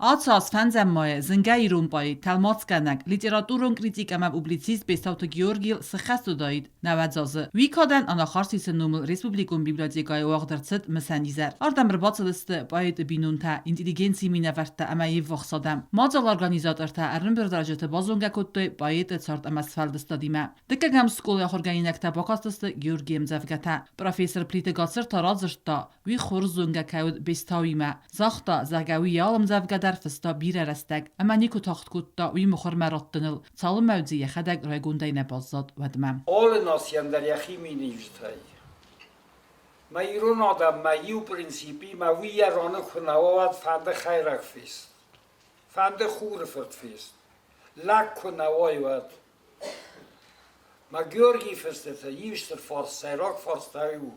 Ацы аз фӕндзӕм майы зынгӕ ирон поэт, тӕлмацгӕнӕг, литературон критик ӕмӕ публицист Бестауты Георгийыл цы хӕс уыдаид, 90 азы. Уый кадӕн Анахарсисы номыл республикон библиотекӕйы уагъд ӕрцыд мысӕн изӕр. Ардӕм ӕрбацыдысты поэты бинонтӕ, интеллигенцийы минӕвӕрттӕ ӕмӕ йе ввахс адӕм. Мадзалы организатортӕ ӕрӕмбырдраджыты базонгӕ кодтой поэты цард ӕмӕ сфӕлдыстадимӕ. Дыккӕгӕм скъолайы ахуыргӕнинӕгтӕ бакастысты Георгийы ӕмдзӕвгӕтӕ. Профессор Плиты Гацыр та радзырдта, уый хорз зонгӕ кӕй уыд Бестауимӕ. Загъта, зӕгъгӕ, уый йӕ ӕмдзӕвгӕ дӕр фыста бирӕ рӕстӕг ӕмӕ никуы тагъд кодта уый мыхуырмӕ раттыныл, цалынмӕ дзы йӕхӕдӕг райгондӕй нӕ баззад, уӕдмӕ. Алы нацийӕн дӕр йӕхи миниуджытӕй. Мӕ ирон адӕммӕ иу принципимӕ уый йӕ раны куы нӕ уа, уӕд фӕнды хӕйрӕг фест, фӕнды хуры фырт фест, лӕг куы нӕ уай, уӕд. Мӕ Георгийы фыстытӕ иу стыр фарст, сӕйраг фарст ай у,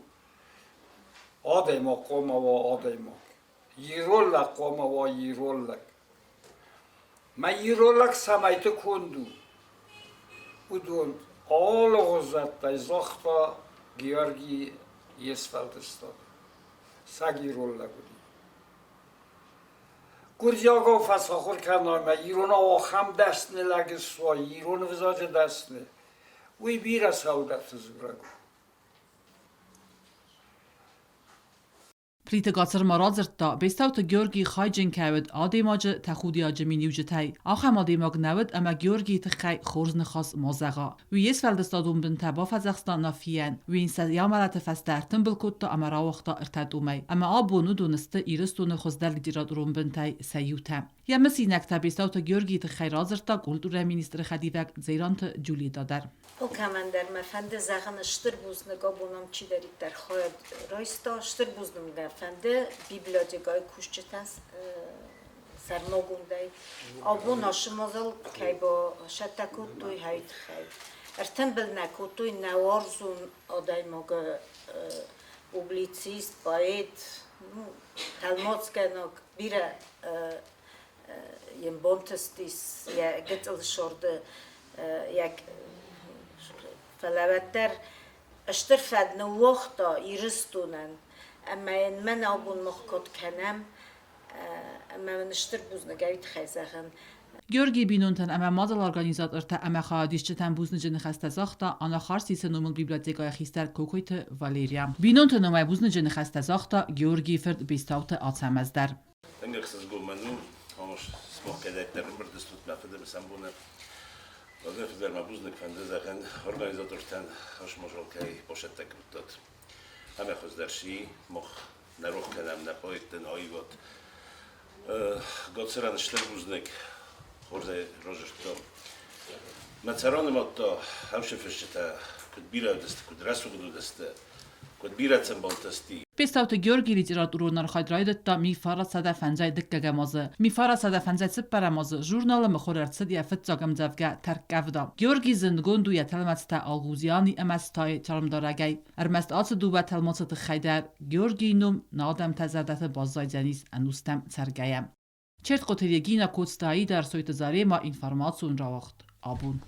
Адӕймаг хъуамӕ уа адӕймаг. Ирон лӕг хъуамӕ уа ирон лӕг. Мӕ ирон лӕг цӕмӕйты конд у, уыдон алыгъуызӕттӕй загъта Георги йе сфӕлдыстады. Саг ирон лӕг уыди. Гуырдзиагау фӕцахуыр кӕной мӕ иронау ахӕм дӕсны лӕг суа, ирон ӕвзаджы дӕсны, уый бирӕ цӕуылдӕрты дзурӕг у. Плиты Гацыр ма радзырдта, Бестауты Георгий хайджын кӕй уыд адӕймаджы тӕхудиаджы миниуджытӕй. Ахӕм адӕймаг нӕ уыд ӕмӕ Георгийы тыххӕй хорз ныхас ма зӕгъа. Уый йе сфӕлдыстадон бынтӕ бафӕдзӕхста Нафийӕн. Уый йын сӕ йӕ амӕлӕты фӕстӕ ӕртымбыл кодта ӕмӕ рауагъта ӕртӕ тъумӕй. Ӕмӕ абон уыдон сты Ирыстоны хуыздӕр литературон бынтӕй сӕ иутӕ. Йӕ мысинӕгтӕ Бестауты Георгийы тыххӕй радзырдта культурӕйы министры хӕдивӕг Дзейранты Джульетта дӕр. Алкӕмӕндӕр мӕ фӕнды зӕгъын стыр бузныг, абон ам чидӕриддӕр хайад райста, стыр бузныг мӕ фӕнды библиотекӕйы кусджытӕн сӕрмагондӕй. Абон ацы мадзал кӕй бацӕттӕ кодтой, уый тыххӕй. Ӕртымбыл нӕ кодтой нӕ уарзон адӕймагы публицист, поэт, ну, тӕлмацгӕнӕг, бирӕ йын бантыстис йӕ гыццыл сорды йӕ фӕлӕ уӕддӕр стыр фӕд ныууагъта Ирыстонӕн ӕмӕ йын мӕн абон мах кад кӕнӕм ӕмӕ мын стыр бузныг ӕй тыххӕй зӕгъын. Георгийы бинонтӕн ӕмӕ мадзалы организатортӕ ӕмӕ хайадисджытӕн бузныджы ныхӕстӕ загъта Анахарсисы номыл библиотекӕйы хистӕр Кокойты Валерия. Бинонты номӕй бузныджы ныхӕстӕ загъта Георгийы фырт Бестауты Ацӕмӕз дӕр. Тынг ӕхсызгон мӕн у, смог кӕдӕйддӕр ӕмбырд стут мӕ фыды мысӕн боны. Разӕй фылдӕр мӕ бузныг фӕнды зӕгъын организатортӕн хӕсмазал кӕй бацӕттӕ кодтат. Ӕмӕ хуыздӕр си мах нӕ рох кӕнӕм нӕ поэтты, нӕ аивад. Гацырӕн стыр бузныг, хорзӕй разырдта. Мӕ цӕрӕнымадта хӕвсы фысджытӕ куыд бирӕ уыдысты, куыд рӕсугъд уыдысты, куыд бирӕ цӕмбӕлтысти. Бестауты Георгий литературон архайд райдыдта 1905 дыккӕгӕм азы. 1954 азы журналы мыхуыр ӕрцыд йӕ фыццаг ӕмдзӕвгӕ «Тӕрккъӕвда». Георгий зындгонд у йӕ тӕлмӕцтӕ Алгузиани ӕмӕ Стайы цӕрмдарӕгӕй. Ӕрмӕст ацы дыууӕ тӕлмацы тыххӕй дӕр Георгийы ном нӕ адӕмтӕ зӕрдӕты баззайдзӕнис ӕнустӕм цӕргӕйӕ. Чертхъоты Регина, Коцты Аида, Ӕрсойты Зарема, информацион рауагъд абон.